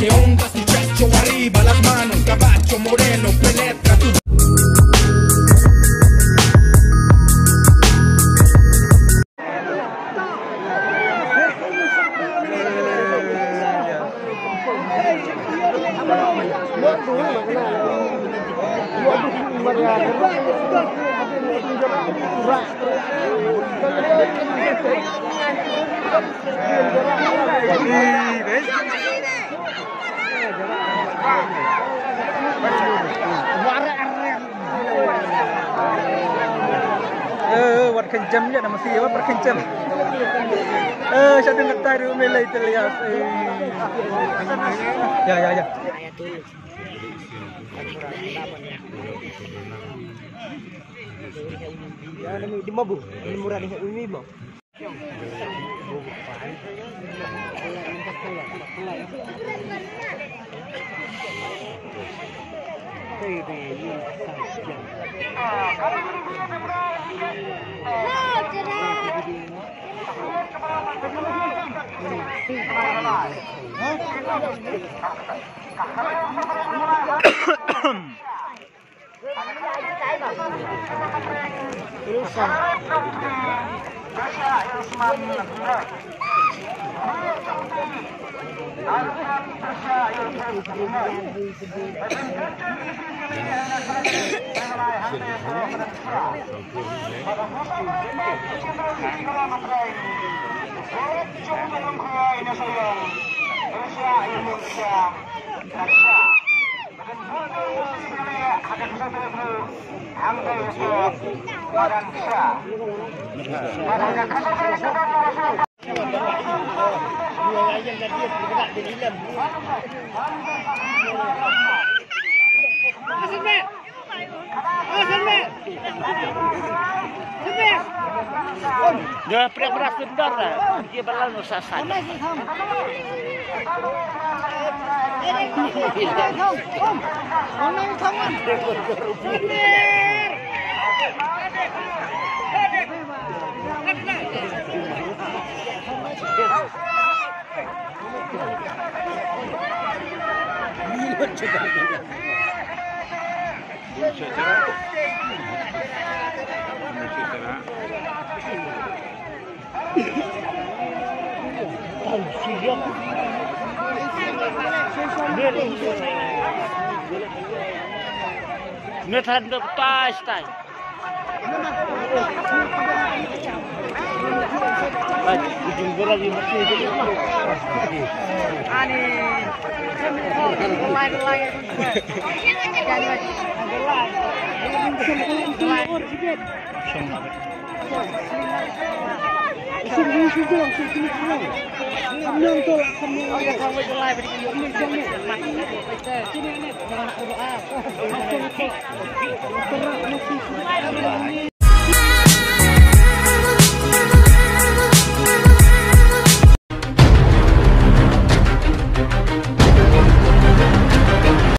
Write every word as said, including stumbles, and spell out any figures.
Que ondas tu checho arriba las manos, caballo moreno, penetra tu Eh, wat kynjem ïa na masi, wat kynjem. Eh, sha ding tai ru me lai te lias. Eh. Ya, ya, ya. Ya, ni di mabu, ni murah ni umi mau. Dia pria beras dendar lah. Dia balau nusa san. Net han dok tai tai. Ani. Mai lai.